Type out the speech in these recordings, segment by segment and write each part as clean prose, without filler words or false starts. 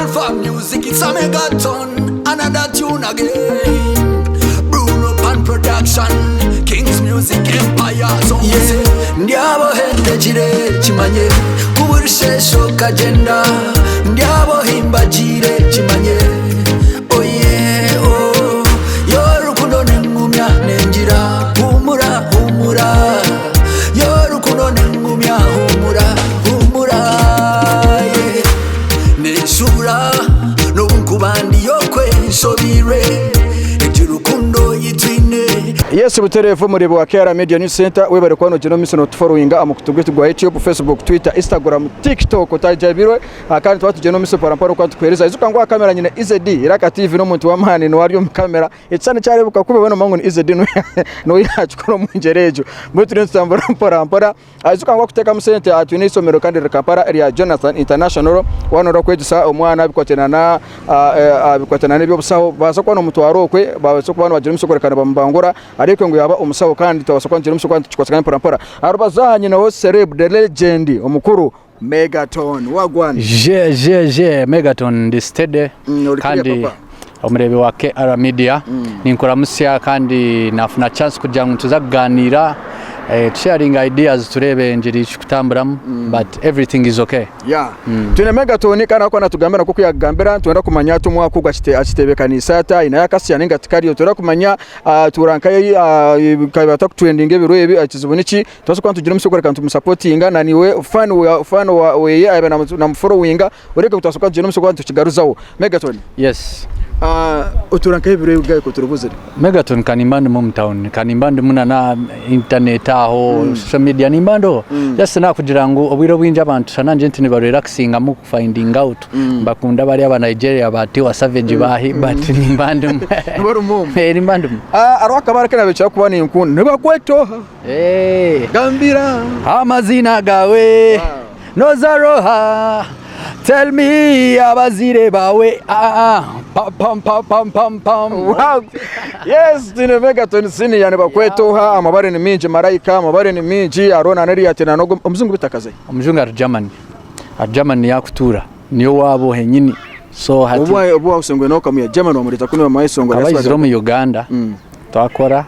Alpha Music, it's a megaton, another tune again. Bruno Pan Production, Kings Music Empire, so yeah. Ndyabohendekire kimanye kuburishesho kagenda ndyabohimbagire kimanye oh yeah, oh yorukundo nengumya nengira humura humura yorukundo nengumya humura humura yeah. Neshura n'obunkuba ndiyo kwenshobirwe eky'orukundo yitwine. Yes butereevu mureebi wa KR Media News Center webare kuba nogyenda omu maisho notuforowinga aha mukutu gwaitu gwa YouTube, Facebook, Twitter, Instagram, TikTok otajabirwe ah, kandi tuba tugyenda omu maisho mpora mpora okuba nitukuheereza. Ijuka ngu aha kamera nyine EZD Iraka TV n'omuntu w'amaani niwe ari omu kamera. Ekishushani kyareebeka kubi weena omanye ngu ni EZD niwe yaakikora omu ngyera egyo. Mbwenu turiyo nitutambura mpora mpora. Ijuka ngu okuteekamu sente aha twine eishomero kandi riri Kampala erya Jonathan International waaba nooyenda kwegyesa omwana bikwatiraine na bikwatiraine n'eby'obushaho babaasa kuba nomutwara okwe babaasa kuba nibagira omugisha kureeba nibamubangura areebeke ngu yaaba omushaho kandi tubaasa kuba nitugira omugisha kuba nitukikwatagana mpora mpora. Aha rubaju aha nyineho Celeb the legend omukuru Megaton wagwan. Je je je Megaton ndi steady Mm, ori clear, kandi papa. omureebi wa KR Media ninkuramutsya kandi nafuna chance kugira ngu nituza kuganiira eh, tusharinga ideas tureebe engyeri ei kirikutamburamu but everything is okay. Yeah. Twine Megaton kandi ahakuba natugambira nk'oku yakugambira nitwenda kumanya ati omwaka ogu akite- akiteebekaniise ata ayineyo akasya ninga tikariyo nitwenda kumanya ah, tuura nkaye ah, kaaba atakutrendinga ebiro ebi ekizibu niki Tubaase kuba nitugira omugisha ogw'okureka nitumusapotinga na niiwe fan wa fan wa weye ayaba namuforowinga oreka ngu tubaase kuba nitugira omugisha gw'okuba nitukigaruzaho. Megaton. Yes. Otuura nkahi ebiro ebi guy kuturibuzire? Megaton ka nimba ndimu omu town ka nimba ndimu na n'aha internet aho social media nimba ndiho just nakugira ngu obwire obwingi abantu shana nangye nti nibarelaxingamu ku finding out mbakunda bariya aba Nigeria ba Tiwa Savage baahi but nimba ndimu Niba orimu omu? Eh, nimba ndimu. Hariho akabara aku naabaire kuba ninkunda nibakweta oha? Gambira. Amazina gawe noza roha tell me abazire bawe ah, pam pam pam pam pam pam. Wow. Yes, twine Megaton Senior nibakweta oha amabare ni mingi Malaika amabare ni mingi hariho na neriya ati na omujungu bitakaze. Omujungu ari Germany ari Germany niyo akutuura niyo waabo henyini so hati Obu obu wawusengwe nawe okamuya Germany wamureta kunu wamuha akaba aizire omu Uganda twakora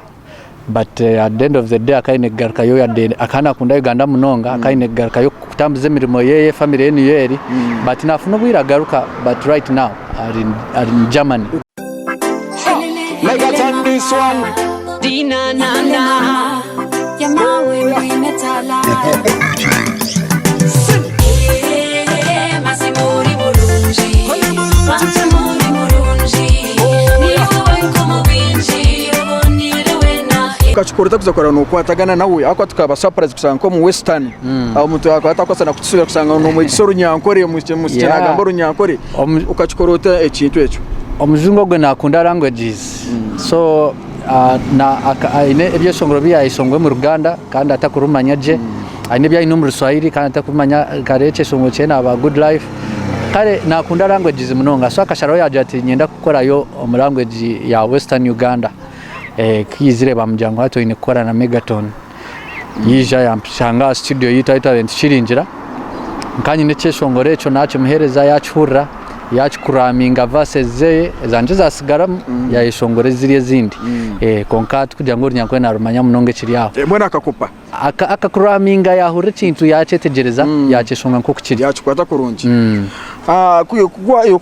But at the end of the day akaba aine kugarukayo yade akaba nakunda Uganda munonga akaba aine kugarukayo kutambuza emirimo yeye family ye niyo eri but nafuna obwire agaruka but right now ari ari in Germany. Mega turn this one. Dina na na. Tukakikora otakuza kureba nokwatagana nawe ahakuba tukaba surprise kushanga nkomu western omuntu akaba atakubaasa nakutusubira kushanga nomwegyesa orunyankore omwishiki nagamba orunyankore okakikora ota ekintu ekyo? Omujungu ogwe nakunda languages so aine ebyeshongoro bi yayeshongora omu Ruganda kandi atakurumanya gye, aine ebi aine omu Ruswahili kandi atakurumanya kare ekyeshongoro kye naba good life kare nakunda languages munonga so akasharaho yagira ati niinyenda kukorayo omu language ya western Uganda ku yaizire bamugira ngu hati oine kukora na Megaton yaija yampishanga aha studio yaitu ahu twabaire nitukiringira nka nyine ekyeshongoro ekyo nakimuhereza yakihurira yakikuraminga verses zeye ezangye zasigaramu yayeshongora eziri ezindi kwonka tikugira ngu orunyankore narumanya munonga ekiri aho. Mbwenu akakupa? Akakuraminga yahurira ekintu yakyetegyereza yakyeshonga nk'oku kiri. Yakikwata kurungi.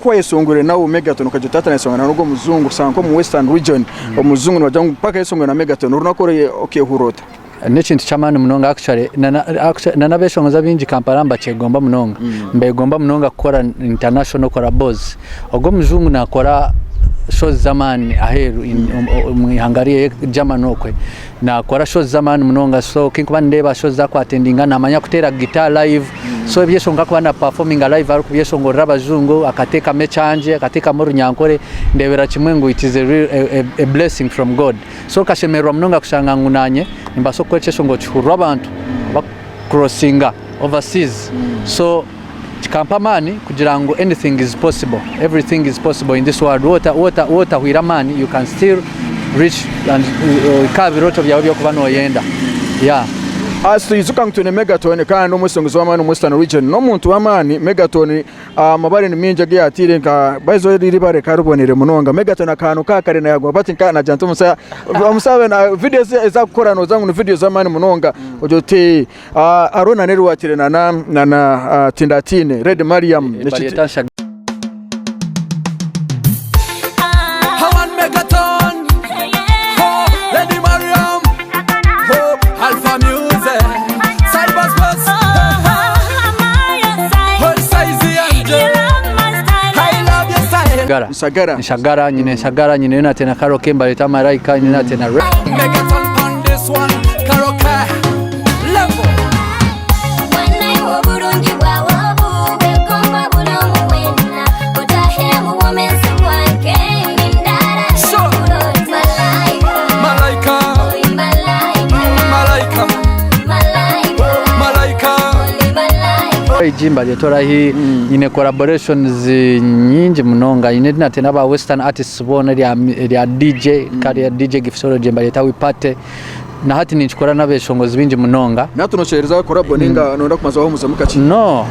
Ku wayeshongwire nawe Megaton okagira oti hati nayeshongora n'ogwo omujungu oshanga nk'omu western region omujungu nibagira ngu mpaka ayeshongwire na Megaton orunaku orwo okehurira ota? N'ekintu ky'amaani munonga actually na n'abeshongozi abaingi Kampala nibakyegomba munonga. Nibegomba munonga kukora international collabos. Ogwo omujungu nakora shows z'amaani aheeru omu ihanga rye Germany okwe. Nakora shows z'amaani munonga so ku ndikuba nindeeba shows ezi arikuatendinga naamanya kuteera guitar live so ebyeshongoro ku arikuba na performinga live arikubyeshongorera abajungu akateekamu ekyangye akateekamu orunyankore ndeebera kimwe ngu it is a real a blessing from God. So nkashemererwa munonga kushanga ngu naanye nimbaasa kukora ekyeshongoro kihurirwe abantu bakucrossinga overseas so kikampa amaani kugira ngu anything is possible, everything is possible in this world waaba otahwire amaani you can still reach and ohike aha birooto byawe ebi orikuba nooyenda yeah. Asi twijuka ngu twine Megaton kandi n'omweshongozi w'amaani omu Western Region. N'omuntu w'amaani Megaton amabare ni maingi agu yateire nka by the way eryo eibare rikaba riboneire munonga. Megaton akahanuka aha kare nayagwa bati nka nagira nti omusa omusabe na video ezi ezi akukora noogira ngu ni video z'amaani munonga ogira oti hariho na n'eri wateire na na na na Tindatiine Lady Mariam. Baryeta nshaga. Nshagara. Nshagara nyine nshagara nyine nate na karaoke mbareta Malaika nyine nate na Ejimba ryetorahi nyine collaborations nyingi munonga nyine nate n'aba western artists boona erya DJ kare DJ Gifsology mbareta we party Na hati ninkikora n'abeshongozi baingi munonga. Nahati noshereza collabo ninga noyenda kubanza wahumuzamu kakye? No,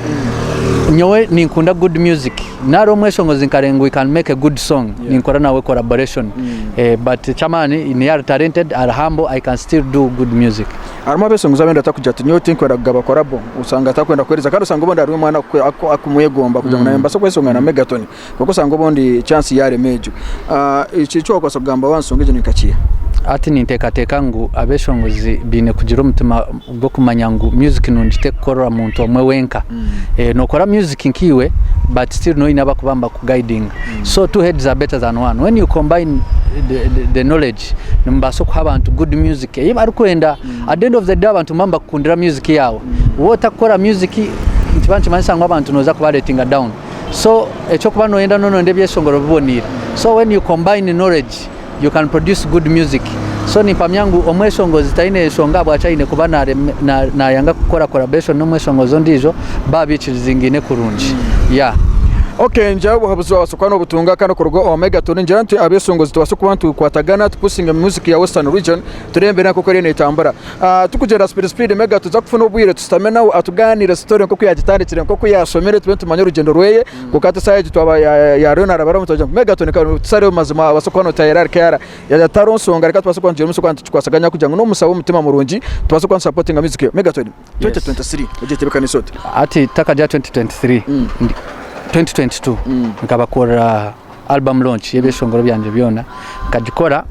nyowe ninkunda good music. Nari omweshongozi nkareeba ngu we can make a good song, ninkora nawe collaboration. But eky'amaani niiwe ari talented, ari humble, I can still do good music. Harimu abeshongozi abandi batakugira ati nyowe tinkwenda kugaba collabo, osanga atakwenda kuhereza kandi osanga obundi hariho omwana akumwegomba kugira ngu naanye mbaase kweshongora na Megaton kwonka osanga obundi chance yarema egyo. Eki eki wakubaasa kugamba aha nshonga egyo ni nka kiiha? Hati ninteekateeka ngu abeshongozi baine kugira omutima gw'okumanya ngu music nungi tekukorwa muntu omwe wenka. Nokora music nkaiwe but still noba oine abakuba nibakuguidinga. So two heads are better than one. When you combine the knowledge nimubaasa kuha abantu good music ei barikwenda. At the end of the day abantu nibaba nibakukundira music yaawe. Waaba otakukora music nikiba nikimanyisa ngu abantu noza kubaretinga down. So eky'okuba noyenda noyenda ebyeshongoro biboneire. So when you combine knowledge you can produce good music. So nimpamya ngu omweshongozi taine nshonga ahabwaki aine kuba nayanga kukora collaboration n'omweshongozi ondiijo baaba baikirizingaine kurungi. Yeah. Ok ngira obuhabuzi wabaasa kuba nobutunga kandi okuruga owa Megaton ngira nti abeshongozi tubaase kuba nitukwatagana tupusinge music ya western region tureebe embeera nkoku eriyo netambura. Tukugyenda speed speed Mega tuza kufuna obwire tushutame nawe atuganire story nkoku yagitandikire nkoku yashomire tube nitumanya orugyendo rweye kwonka hati esaaha egi twaba yariyo narabaraba twagira ngu Mega tushareho mazima abaase kuba notahira ahari KR tihariho nshonga reka tubaase kuba nitugira omutsyo kuba nitukikwasaganya kugira ngu n'omushaho w'omutima murungi tubaase kuba nitusapotinga music ye. Megaton 2023 ogyetebekanise ota? Hati tutakagira 2023, 2022 nkabakorera album launch y'ebyeshongoro byangye byona nkagikora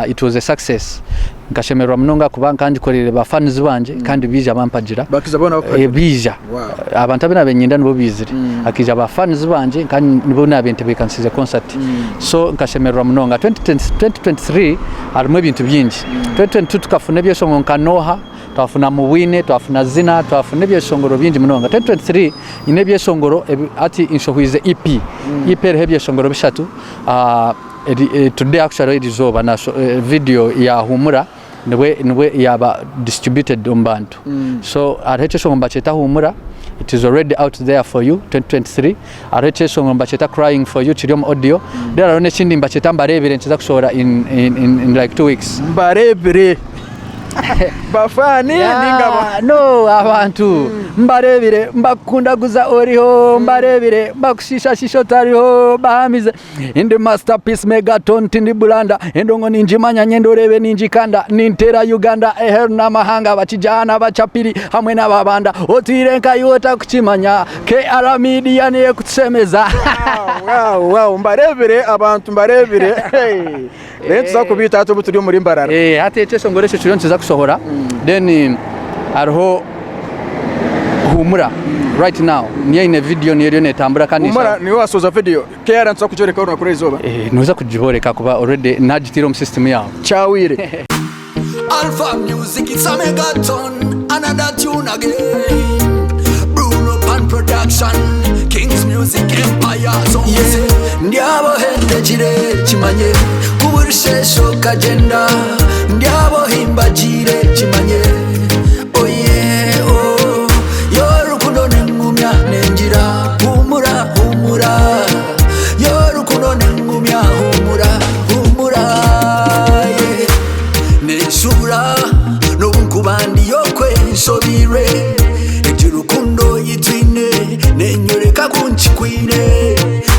it was a success nkashemererwa munonga ahakuba nkaba ngikoreire ba fans bangye kandi baija bampagira Bakiza boona bakuhagira? Baija Wow. abantu abu naabaire niinyenda nibo baizire hakaija ba fans bangye kandi nibo naabaire ntebeekanisiize concert so nkashemererwa munonga 2023 harimu ebintu bingi 2022 tukafuna ebyeshongoro nka Noha Twafuna Mubwine, twafuna Zina, twafuna ebyeshongoro bingi munonga. 2023 nyine ebyeshongoro ebi hati nshohwize EP. EP eriho ebyeshongoro bishatu. Today actually erizooba nasho video ya Humura nibwe nibwe yaba distributed omu bantu. So hariho ekyeshongoro nibakyeta Humura, it is already out there for you 2023. Hariho ekyeshongoro nibakyeta Crying for you kiri omu audio. Then hariho n'ekindi nibakyeta Mbareebire nikiza kushohora in in in like 2 weeks. Mbareebire. Bafaani ninga Yeah, no abantu mbarebire mbakukundaguza oriho mbarebire mbakushishashisha otariho bahamize ndi masterpiece megaton tindi bulanda endongo ninjimanya nyenda orebe ninjikanda nintera Uganda eheru n'amahanga bakijana bachapiri hamwe n'ababanda otwire nkayiwe otakukimanya KR media niyo ekutushemeza. Wow, wow, mbarebire abantu mbarebire. Hey. Reero tuza kubiita hati obu turi omuri Mbarara. Eh, hati ekyeshongoro ekyo kiriyo nikiza kushohora then hariho Humura right now niyo eine video niyo eriyo netambura kandi Humura niwe wasoza video. KR nituza kugyoreka orunaku rw'eizooba. Eh, noza kugiboreka kuba already nagitiire omu system yawe. Kyahwire. Alpha music it's a megaton another tune again Bruno Pan production Kings music empire so yeah. Ndyabohendekire kimanye kuburishesho kagenda Ndyabohimbagire kimanye oh yeah oh Yo rukundo nengumya nengira humura humura Yo rukundo nengumya humura humura yeah. Nenshubura n'obu nkuba ndiyo kwesha.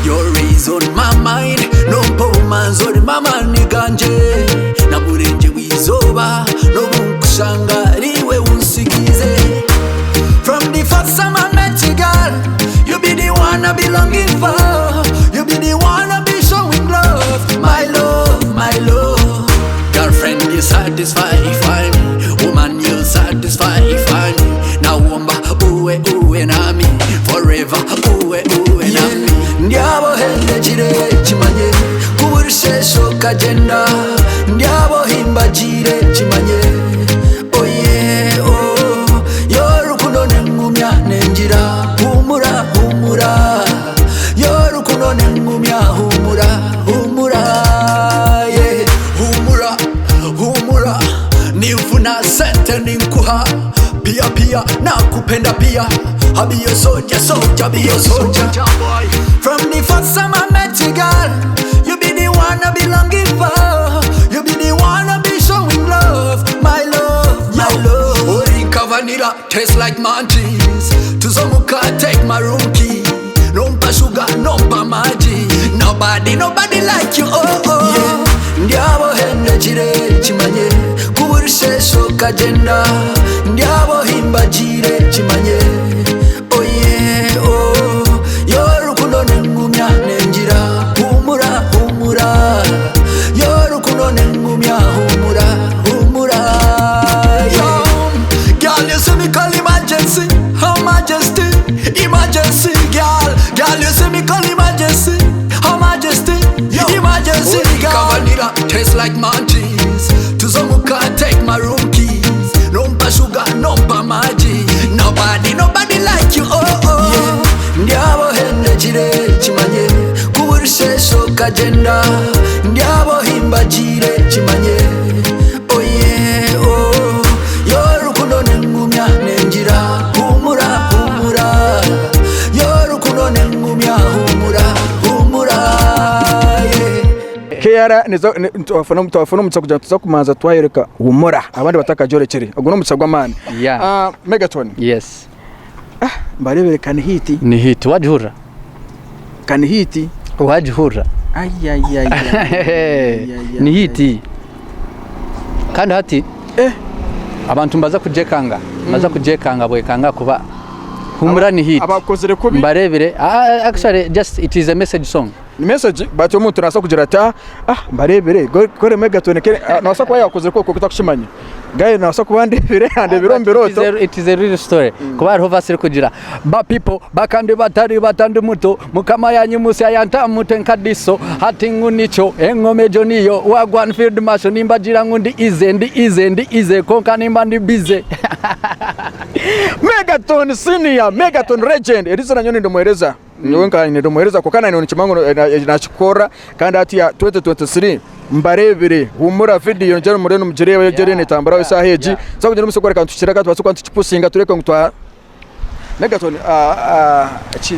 You're always on my mind Nompa obumanzi orimu amaani gangye Na burengye bw'eizooba N'obu nkushanga ariiwe unsigiize From the first time I met you girl You be the one I be longing for You be the one I be showing love My love, my love Girlfriend you satisfy me Woman you satisfy me Nawomba uwe uwe nami Forever uwe uwe nami Ndyabohendekire kimanye Kuburishesho kagyenda Ndyabohimbagire kimanye Oye oh Yorukundo nengumya nengira Humura humura Yorukundo nengumya humura humura yeah. Humura humura Nifuna sente ninkuha Pia pia nakupenda pia Abiyo soja soja biyo soja From the first time I met you girl You be the one I be longing for You be the one I be showing love My love, my love Orinka vanilla, taste like munchies Tuzomuka, take my room key Nompa sugar, nompa maji Nobody, nobody like you, oh oh yeah. Ndyabohendekire kimanye Kuburishesho kagenda Ndyabohimbagire kimanye Oye oh Yorukundo nengumya nengira Humura humura Yorukundo nengumya humura humura yeah. Girl, you see me call emergency, Her Majesty, emergency, girl. Girl, you see me call emergency, Her Majesty, emergency, girl. Vanilla tastes like munchies. Tuzomuka, take my room keys. Nompa sugar, nompa maji. Nobody, nobody like you, oh oh. Yeah. Ndyabohendekire kimanye, kuburishesho kagenda. Ndyabohimbagire kimanye, oh yeah, oh. Yorukundo nengumya nengira humura humura Yorukundo nengumya humura humura yeah. KR nizo twafuna omukisa kugira ngu tuza kumanza twayoreka humura abandi batakagyorekire ogu n'omukisa gw'amaani. Yeah. Megaton Yes. mbarebere kani hit Ni hit wagihurira? Kani hit Wagihurira? Ni hit. Kandi hati abantu mbaza kugyekanga mbaza kugyekanga bwekanga kuba humura ni hit. Abakozire kubi Mbarebere actually just it is a message song. Ni message but omuntu naasa kugira ati ah mbarebere gore Megaton naasa kuba yakozire koko kutakukimanya gaye naasa kuba ndebire andebire omu birooto. It is a real story. Kuba hariho verse erikugira ba people bakandi batari batandi muto mukama yanyimusya yantamute nkadiso hati ngu nikyo engoma egyo niyo wagwan field marshal nimbagira ngu ndi easy ndi easy ndi easy konka nimba ndi busy. Megaton senior Megaton legend erizina nyowe nindimuhereza nyowe nka nindimuhereza kwonka nanye nikimanya ngu nakikora kandi hati ya 2023 mbarebere humura video njye muriyo nimugireeba egyo eriyo netamburaho esaaha egi so kugira omusi kworeka ngu tukireka tubaase kuba nitukipusinga tureke ngu twa Megaton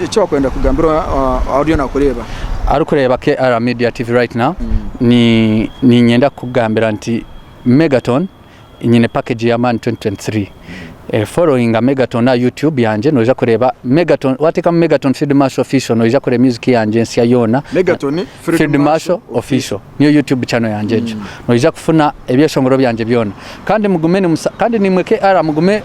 eki wakwenda kugambira oriyo nakureeba. Arikureeba KR Media TV right now ni niinyenda kukugambira nti Megaton nyine package y'amaani 2023 followinga Megaton aha YouTube yangye noija kureeba Megaton wateekamu Megaton Field Marshal Official noija kureeba music yangye ensya yoona. Megaton Field Marshal Official niyo YouTube channel yangye egyo. Noija kufuna ebyeshongoro byangye byona. Kandi mugume nimusa kandi nimwe KR mugume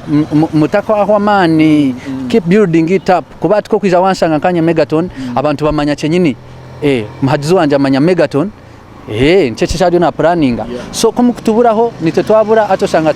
mutakwahwa amaani keep building it up kuba hati ku orikwija wanshanga nkanye Megaton abantu bamanya kyenyini muhagizi wangye amanya Megaton nikyo eki ariyo na puraninga. So ku mukutuburaho nitwe twabura hati oshanga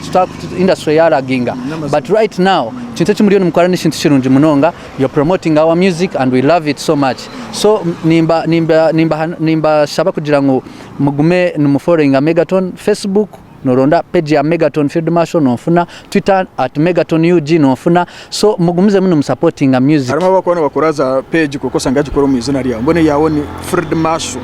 industry yaraginga but right now ekintu eki muriyo nimukora n'ekintu kirungi munonga you're promoting our music and we love it so much so nimba nimba nimba nimbashaba kugira ngu mugume nimufollowinga Megaton Facebook noronda page ya Megaton Field Marshal nonfuna Twitter at Megaton UG nonfuna so mugumizemu nimusapotinga music. Harimu abakuba nibakora za page kwonka osanga yagikora omu izina ryawe mbwenu eyawe ni Field Marshal.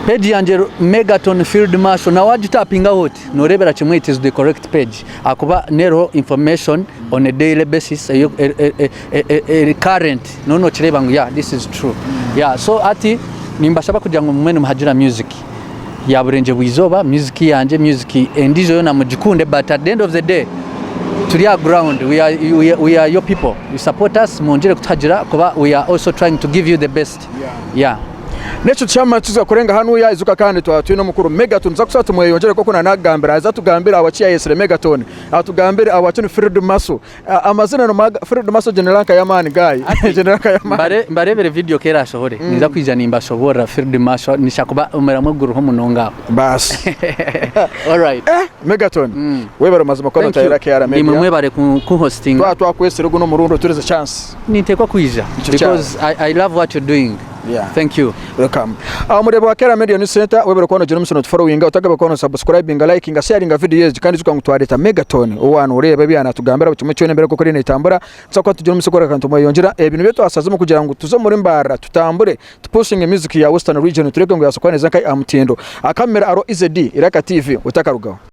Page yangye Megaton Field Marshal na wagitapingaho oti norebera kimwe it is the correct page ahakuba neriho information on a daily basis eri current noba nokireba ngu yeah this is true yeah so hati nimbashaba kugira ngu mugume nimuhagira music ya burengye bw'eizooba music yangye music endiijo yoona mugikunde but at the end of the day Turi aha ground, we are, we, we are your people. You support us, mwongyere kutuhagira kuba we are also trying to give you the best. Yeah. N'ekyo kyamara tuza kurenga hanuya ijuka kandi twaba twine omukuru Megaton tuza kushaba tumweyongyere nk'oku nanagambire aze atugambire ahabwaki yayetsire Megaton atugambire ahabwaki ni Field Marshal amazina nomaga Field Marshal ogyo ni ranka y'amaani guy egyo ni ranka y'amaani. Mbare, mbarebere video ku erashohore ninza kwija nimbashoboorora Field Marshal nishakuba omuramwa guriho munonga aho. Baasi. Alright. Eh, Megaton webare mazima kuba Thank you. notayira KR Nimwe Media. mwebare ku, ku hostinga. Twaba twakwesire ogu n'omurundi otureze chance. Ninteekwa kwija Nikyo because I, I love what you're doing. Yeah. Thank you. Welcome. Aho mureebe wa Kera Media News Center webare kuba nogira omutsyo notuforowinga otagabe kuba nosubscribinga likinga sharinga video egi kandi ijuka ngu twareta Megaton owa noreeba ebi yanatugambira buri kimwe kyona embera nkoku eriyo netambura tuza kuba tugira omutsyo kworeka ngu tumweyongyera ebi nibyo twasazemu kugira ngu tuze omuri Mbarara tutambure tupushinge music ya Western region turebe ngu yabaasa kuba neza nka aha mutindo. Aha camera hariho EZD Iraka TV otakarugaho.